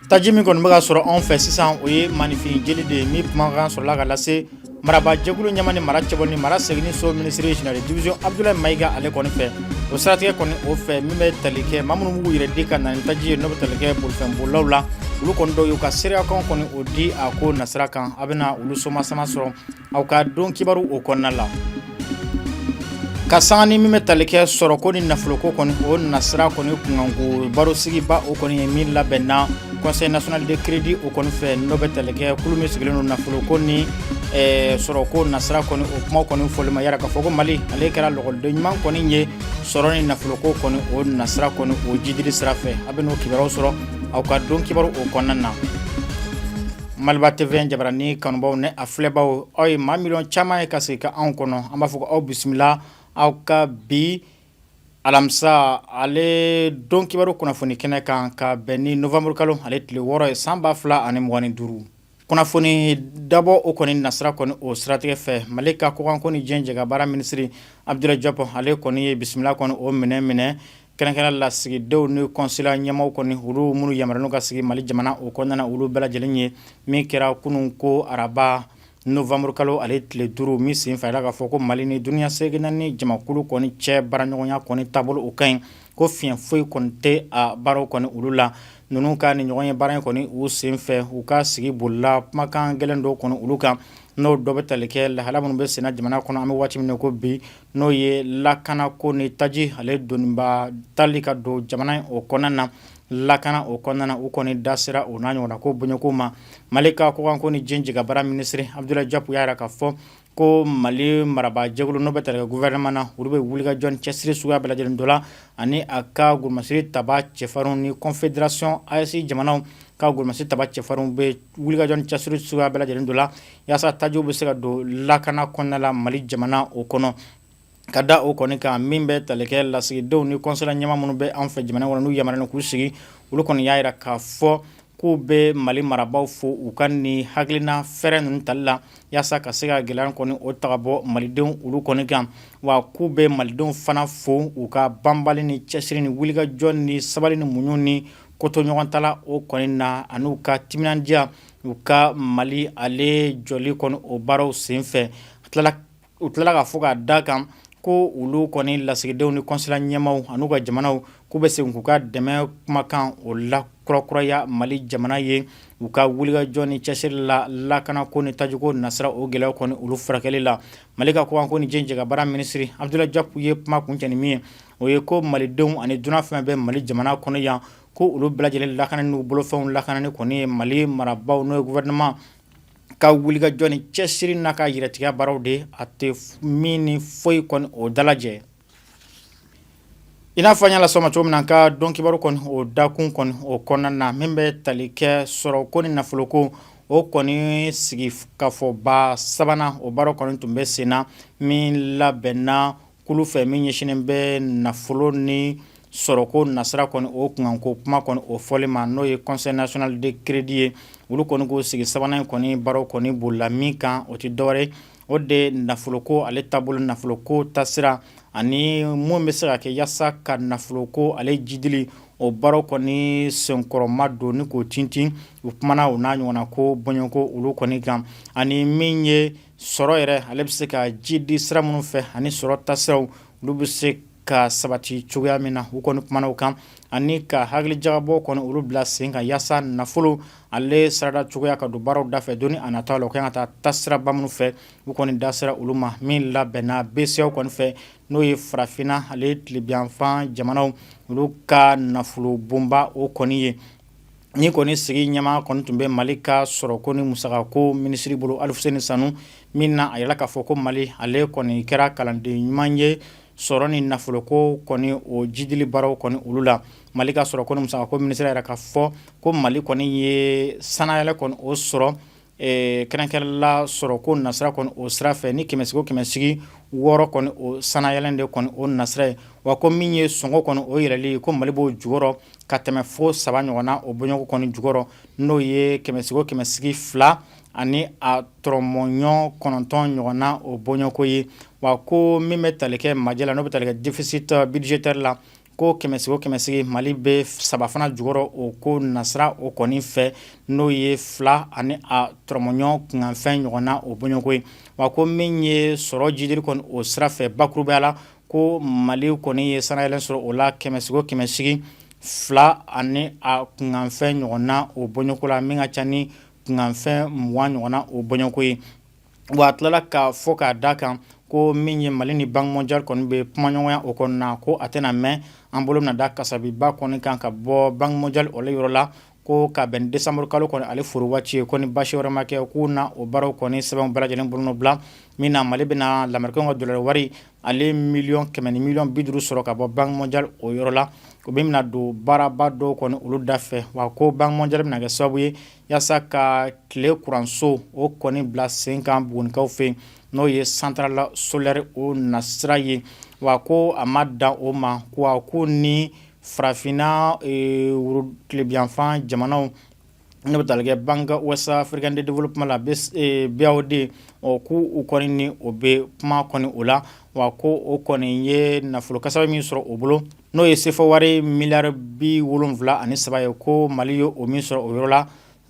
Taji min kɔni bɛ ka sɔrɔ anw fɛ sisan, o ye maninfin jeli de ye. Min kumakan sɔrɔla ka lase marabaajɛkulu ɲɛmaa ni mara cɛbɔ ni mara seginni so minisiri, général de division Abdoulaye Mayiga, ale kɔni fɛ. O siratigɛ kɔni o fɛ, min bɛ tali kɛ maa minnu b'u yɛrɛ di ka na ni taji ye, n'o bɛ tali kɛ bolifɛnbolilaw la, olu kɔni dɔw y'u ka seereyakan kɔni o di a ko nasira kan. A bɛna olu soma sama sɔrɔ aw ka don kibaru o kɔnɔna la. Ka sanga ni min bɛ tali kɛ sɔrɔko ni nafoloko kɔni o nasira kɔni kunkanko barosigiba o kɔni ye min labɛnna Conseil national de crédit o kɔni fɛ, n'o bɛ tali kɛ kulu min sigilen don nafoloko ni sɔrɔko nasira kɔni o kuma kɔni fɔli ma, yara k'a fɔ ko Mali ale kɛra lɔgɔliden ɲuman kɔni ye sɔrɔ ni nafoloko kɔni o nasira kɔni o jidili sira fɛ. A bɛ n'o kibaruyaw sɔrɔ aw ka don kibaru o kɔnɔna na. Maliba TV jabarani kanubaw ni a filɛbaw, aw ye maa miliyɔn caman ye ka sigi ka anw kɔnɔ, an b'a fɔ ko aw bisimila aw ka bi alamisa ale don kibaru kunnafoni kɛnɛ kan, ka bɛn ni novembre kalo ale tile 6 ye, san 2025. Kunnafoni dabɔ o kɔni nasira kɔni o siratigɛ fɛ, Mali ka kɔkanko ni diɲɛ jɛkabaara minisiri Abdoulaye Diop, ale kɔni ye bisimila kɔni o minɛ minɛ kɛrɛnkɛrɛn lasigidenw ni consulat ɲɛmaaw kɔni, olu minnu yamaruyalen ka sigi Mali jamana o kɔnɔna na, olu bɛɛ lajɛlen ye. Min kɛra kunun ko araba, novembre kalo ale tile 5, min sen fɛ k'a fɔ ko Mali ni dunya seleke naani jamakulu kɔni cɛ baaraɲɔgɔnya kɔni taabolo o ka ɲi, ko fiɲɛ foyi kɔni tɛ a baaraw kɔni olu la. Ninnu ka ni ɲɔgɔn ye baara in kɔni u sen fɛ, u ka sigi bolila kumakan gɛlɛn dɔw kɔni olu kan, n'o dɔ bɛ tali kɛ lahala minnu bɛ senna jamana kɔnɔ an bɛ waati min ko bi, n'o ye lakanako ni taji ale doniba tali ka don jamana o kɔnɔna na, lakana o kɔnɔna na. U kɔni da sera o n'a ɲɔgɔnna ko bonyako ma. Mali ka kɔkanko ni diɲɛ jɛkabaara minisiri Abdoulaye Diop y'a jira k'a fɔ ko Mali marabaajɛkulu, n'o bɛ tali kɛ gouvernement na, olu bɛ wulikajɔ ni cɛsiri suguya bɛɛ lajɛlen dɔ la, ani a ka golomasiri taba cɛfarinw ni confédération AES jamanaw ka golomasiri taba cɛfarinw bɛ wulikajɔ ni cɛsiri suguya bɛɛ lajɛlen dɔ la, yaasa tajiw bɛ se ka don lakana kɔnɔna la Mali jamana o kɔnɔ. Ka da o kɔni kan, min bɛ tali kɛ lasigidenw ni consulat ɲɛmaa minnu bɛ an fɛ jamana kɔnɔ, n'u yamaruyalen k'u sigi, olu kɔni y'a jira k'a fɔ k'u bɛ Mali marabaaw fo u ka nin hakilina fɛɛrɛ ninnu tali la, yaasa ka se ka gɛlɛya kɔni o ta ka bɔ malidenw olu kɔni kan. Wa k'u bɛ malidenw fana fo u ka banbali ni cɛsiri ni wulikajɔ ni sabali ni muɲu ni kotoɲɔgɔntala o kɔni na, an'u ka timinandiya u ka Mali ale jɔli kɔni o baaraw senfɛ. U tilala k'a fɔ k'a da kan ko olu kɔni lasigidenw ni consulat ɲɛmaaw an'u ka jamanaw, k'u bɛ segin k'u ka dɛmɛ kumakan o la kurakuraya Mali jamana ye, u ka wulikajɔ ni cɛsiri la lakanako ni tajiko nasira o gɛlɛya kɔni olu furakɛli la. Mali ka kɔkanko ni diɲɛ jɛkabaara minisiri Abdoulaye Diop ye kuma kuncɛ ni min ye, o ye ko malidenw ani dunan fɛn bɛ Mali jamana kɔnɔ yan, ko olu bɛɛ lajɛlen lakana n'u bolofɛnw lakanani kɔni ye Mali marabaaw, n'o ye gouvernement ka wulikajɔ ni cɛsiri n'a ka yɛrɛtigiya baaraw de, a tɛ min ni foyi kɔni o dalajɛ. I n'a fɔ an y'a las'aw ma cogo min na an ka don kibaru kɔni o dakun kɔni o kɔnɔna na, min bɛ tali kɛ sɔrɔko ni nafoloko o kɔni sigikafɔba sabanan o baaraw kɔni tun bɛ sen na, min labɛnna kulu fɛ min ɲɛsinnen bɛ nafolo ni sɔrɔko nasira kɔni o kunkanko kuma kɔni o fɔli ma, n'o ye Conseil national de crédit ye. Olu kɔni k'o sigi sabanan in kɔni baaraw kɔni bolila min kan, o tɛ dɔwɛrɛ, o de nafoloko ale taabolo, nafoloko tasira ani mun bɛ se ka kɛ yaasa ka nafoloko ale jidili o baaraw kɔni senkɔrɔma don ni k'o tintin. U kumana o n'a ɲɔgɔnna ko bɔɲɔgɔnko olu kɔni kan, ani min ye sɔrɔ yɛrɛ ale bɛ se ka ji di sira minnu fɛ, ani sɔrɔ tasiraw olu bɛ se ka sabati cogoya min na. U kɔni kumana o kan, ani ka hakilijagabɔ kɔni olu bila sen kan, yaasa nafolo ale sarada cogoya ka don baaraw da fɛ don a nataw la, o kan ka taa tasiraba minnu fɛ, u kɔni da sera olu ma. Min labɛnna BCEAO kɔni fɛ, n'o ye farafinna ale tilebinyanfan jamanaw olu ka nafolo bonba o kɔni ye. Ni kɔni sigi ɲɛmaa kɔni tun bɛ Mali ka sɔrɔko ni musakako minisiri bolo, Alifuseni Sanu, min na a yirala k'a fɔ ko Mali ale kɔni kɛra kalanden ɲuman ye sɔrɔ ni nafoloko kɔni o jidili baaraw kɔni olu la. Mali ka sɔrɔko ni musakako minisiri yɛrɛ k'a fɔ ko Mali kɔni ye sanayɛlɛ kɔni o sɔrɔ kɛrɛnkɛrɛnla sɔrɔko nasira kɔni o sira fɛ, ni kɛmɛsigi o kɛmɛsigi 6 kɔni o sanayɛlɛ de kɔni o nasira ye. Wa ko min ye sɔngɔ kɔni o yɛlɛli, ko Mali b'o jukɔrɔ ka tɛmɛ fo 3 ɲɔgɔnna o bɔɲɔgɔn kɔni jukɔrɔ, n'o ye kɛmɛsigi o kɛmɛsigi 2 ani a tɔrɔmɔɲɔ 9 ɲɔgɔnna o bɔɲɔgɔnko ye. Wa ko min bɛ tali kɛ majɛ la, n'o bɛ tali kɛ déficit budgétaire la, ko kɛmɛsigi o kɛmɛsigi, Mali bɛ saba fana jukɔrɔ o ko nasira o kɔni fɛ, n'o ye fila ani a tɔrɔmɔɲɔ kunkanfɛn ɲɔgɔnna o bɔɲɔgɔnko ye. Wa ko min ye sɔrɔ jidiri kɔni o sira fɛ, bakurubaya la, ko Mali kɔni ye sannayɛlɛn sɔrɔ o la kɛmɛsigi o kɛmɛsigi, fila ani a kunkanfɛn ɲɔgɔnna o bɔɲɔgɔnko la, min ka ca ni kunkanfɛn 20 ɲɔgɔnna o bɔɲɔgɔnko ye. Wa a tilala k'a fɔ k'a da kan ko min ye Mali ni Banque mondiale kɔni bɛ kumaɲɔgɔnya o kɔnɔna na, ko a tɛna mɛn, an bolo bɛna da kasabiba kɔni kan ka bɔ Banque mondiale olu yɔrɔ la, ko ka bɛn décembre kalo kɔni ale foro waati ye, ko ni basi wɛrɛ ma kɛ, k'u na o baaraw kɔni sɛbɛnw bɛɛ lajɛlen bolonɔ bila, min na Mali bɛna lamerikɛnw ka dollar wari ale 100 miliyɔn ni 50 miliyɔn sɔrɔ ka bɔ Banque mondiale o yɔrɔ la, o bɛ bɛna don baaraba dɔw kɔni olu da fɛ. Wa ko Banque mondiale bɛna kɛ sababu ye yaasa ka tile kuranso o kɔni bila sen kan Bugunikaw fɛ yen, n'o ye centrale solaire o nasira ye. Wa ko a ma dan o ma, ko ko ni farafinna tilebinyanfan jamanaw, ne bɛ tali kɛ Banque ouest africaine de développement la, BAOD, ɔ k'u u kɔni ni o bɛ kuma kɔni o la. Wa ko o kɔni ye nafolo kasabi min sɔrɔ o bolo, n'o ye sefa wari miliyari 73 ye, ko Mali ye o min sɔrɔ o yɔrɔ la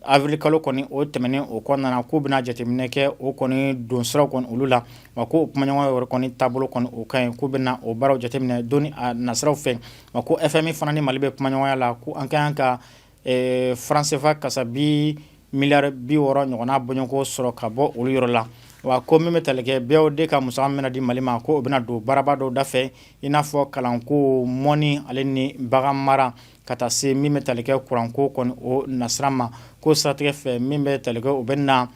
avril kalo kɔni o tɛmɛnen o kɔnɔna na, k'u bɛna jateminɛ kɛ o kɔni don siraw kɔni olu la. Wa ko o kumaɲɔgɔnya yɛrɛ kɔni taabolo kɔni o ka ɲi, k'u bɛna o baaraw jateminɛ don ni a nasiraw fɛ. Wa ko FMI fana ni Mali bɛ kumaɲɔgɔnya la, ko an ka kan ka franc CFA kasabi miliyari 60 ɲɔgɔnna bɔɲɔgɔnko sɔrɔ ka bɔ olu yɔrɔ la. Wa ko min bɛ tali kɛ BAOD ka musaka min bɛna di Mali ma, ko o bɛna don baaraba dɔw da fɛ, i n'a fɔ kalanko, mɔni ale ni bagan mara, ka taa se min bɛ tali kɛ kuranko kɔni o nasira ma. Ko siratigɛ fɛ, min bɛ tali kɛ, o bɛ na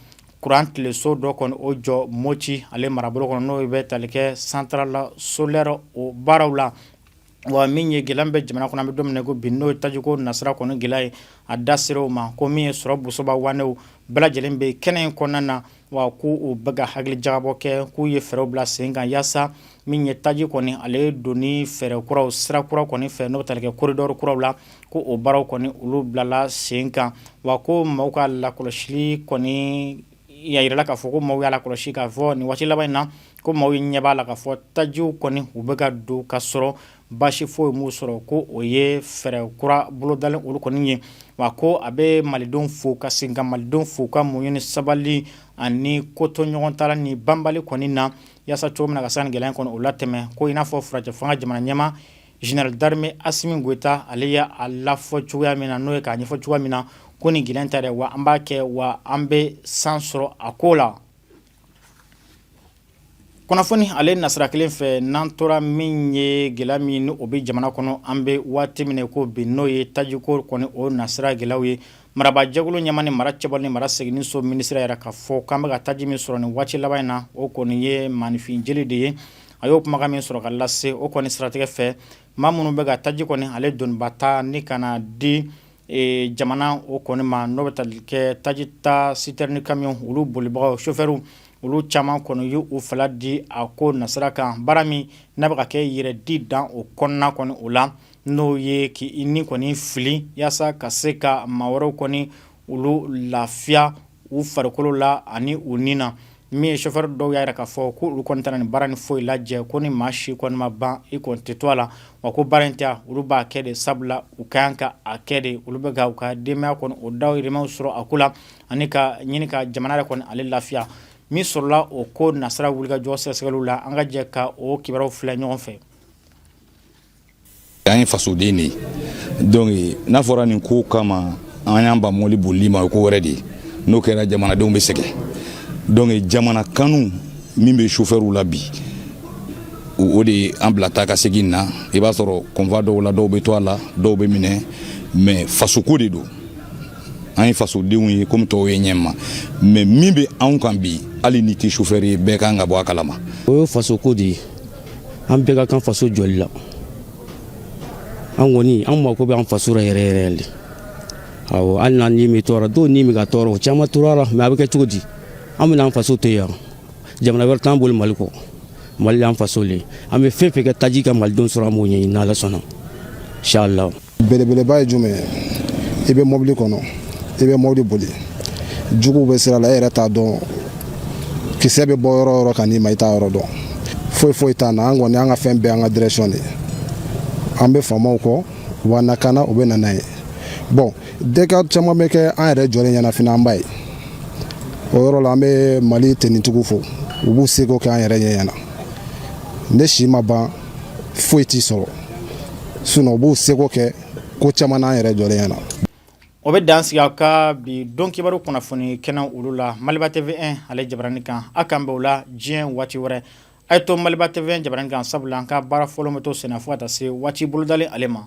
kuran tileso dɔ kɔni o jɔ Moti ale marabolo kɔnɔ, n'o bɛ tali kɛ centrale solaire o baaraw la. Wa min ye gɛlɛya bɛ jamana kɔnɔ an bɛ don min na ko bi, n'o ye tajiko nasira kɔni gɛlɛya ye, a da sera o ma, ko min ye sɔrɔ busoba wanew bɛɛ lajɛlen bɛ kɛnɛ in kɔnɔna na. Wa ko u bɛ ka hakili jagabɔ kɛ, k'u ye fɛɛrɛw bila sen kan yaasa min ye taji kɔni ale donni fɛɛrɛ kuraw, sira kura kɔni fɛ, n'o bɛ tali kɛ corridor kuraw la, ko o baaraw kɔni olu bilala sen kan. Wa ko maaw ka lakɔlɔsili kɔni y'a yirala k'a fɔ ko maaw y'a lakɔlɔsi k'a fɔ nin waati laban in na, ko maaw ɲɛ b'a la k'a fɔ tajiw kɔni u bɛ ka don ka sɔrɔ baasi foyi m'u sɔrɔ, ko o ye fɛɛrɛ kura bolodalen olu kɔni ye. Wa ko a bɛ malidenw fo ka segin ka malidenw fo ka muɲu ni sabali ani kotoɲɔgɔn tala ni banbali kɔni na, yaasa cogo min na ka se ka nin gɛlɛya kɔni o latɛmɛ. Ko i n'a fɔ furancɛ fanga jamana ɲɛmaa général d'armée Assimi Goïta ale y'a lafɔ cogoya min na, n'o ye k'a ɲɛfɔ cogoya min na, ko nin gɛlɛya ta dɛ, wa an b'a kɛ, wa an bɛ san sɔrɔ a ko la. Kunnafoni ale nasira kelen fɛ, n'an tora min ye gɛlɛya min o bɛ jamana kɔnɔ an bɛ waati min ko bi, n'o ye tajiko kɔni o nasira gɛlɛyaw ye, marabajɛkulu ɲɛmaa ni mara cɛbɔ ni mara seginni so minisiri yɛrɛ ka fɔ k'an bɛ ka taji min sɔrɔ nin waati laban in na, o kɔni ye maaninfin jeli de ye. A y'o kumakan min sɔrɔ ka lase, o kɔni siratigɛ fɛ, maa minnu bɛ ka taji kɔni ale doniba ta ni ka na di jamana o kɔni ma, n'o bɛ tali kɛ taji ta citerne camion olu bolibagaw, chauffeurs, olu caman kɔni y' u fala di a ko nasira kan, baara min n'a bɛ ka kɛ yɛrɛ di dan o kɔnɔna kɔni o la, n'o ye k'i ni kɔni fili yaasa ka se ka maa wɛrɛw kɔni olu lafiya u farikolo la ani u ni na. Min ye chauffeur dɔw y'a jira k'a fɔ ko olu kɔni tɛna nin baara ni foyi lajɛ, ko ni maa si kɔni ma ban, i kɔni tɛ to a la. Wa ko baara in tɛ, olu b'a kɛ de sabula u ka kan ka a kɛ de, olu bɛ ka u ka denbaya kɔni o dahirimɛw sɔrɔ a ko la ani ka ɲini ka jamana yɛrɛ kɔni ale lafiya. Min sɔrɔla o ko nasira wulikajɔ sɛgɛsɛgɛliw la, an ka jɛ ka o kibaruyaw filɛ ɲɔgɔn fɛ. An ye fasoden de ye, donc n'a fɔra nin ko kama an y'an ban mobili bolili ma, o ko wɛrɛ de ye. N'o kɛra, jamanadenw bɛ sɛgɛn. Donc jamana kanu min bɛ chauffeurw la bi, o de ye an bila taa ka segin na. I b'a sɔrɔ convoi dɔw la, dɔw bɛ to a la, dɔw bɛ minɛ, mais fasoko de don. An ye fasodenw ye komi tɔw ye ɲɛ ma, mais min bɛ anw kan bi, hali n'i tɛ chauffeur ye, bɛɛ kan ka bɔ a kalama. O ye fasoko de ye. An bɛɛ ka kan faso jɔli la. An kɔni, an mako bɛ an faso la yɛrɛ yɛrɛ de. Awɔ, hali n'an ni min tɔɔrɔ, dɔw ni min ka tɔɔrɔ, o caman tora la, mais a bɛ kɛ cogo di? An bɛna an faso to yan, jamana wɛrɛ t'an bolo Mali kɔ. Mali y'an faso le. An bɛ fɛn fɛn kɛ taji ka malidenw sɔrɔ, an b'o ɲɛɲini n'Ala sɔnna, inshallah. Belebeleba ye jumɛn ye? I bɛ mobili kɔnɔ, i bɛ mobili boli, juguw bɛ sira la, e yɛrɛ t'a dɔn kisɛ bɛ bɔ yɔrɔ o yɔrɔ ka n'i ma, i t'a yɔrɔ dɔn. Foyi foyi t'an na. An kɔni, an ka fɛn bɛɛ an ka direction de ye. An bɛ faamaw kɔ, u b'an lakana, u bɛ na n'a ye. Bon, dégâts caman bɛ kɛ an yɛrɛ jɔlen ɲɛna fana, an b'a ye. O yɔrɔ la, an bɛ Mali tenitigiw fo, u b'u seko kɛ an yɛrɛ ɲɛ ɲɛna. Ne si ma ban, foyi t'i sɔrɔ, sinon u b'u seko kɛ ko caman n'an yɛrɛ jɔlen ɲɛna. O bɛ dan sigi aw ka bi don kibaru kunnafoni kɛnɛ olu la, Maliba TV1 ale jabarani kan. A k'an bɛn o la diɲɛ waati wɛrɛ. A ye to Maliba TV1 jabarani kan, sabula an ka baara fɔlɔ bɛ to senna fo ka taa se waati bolodalen ale ma.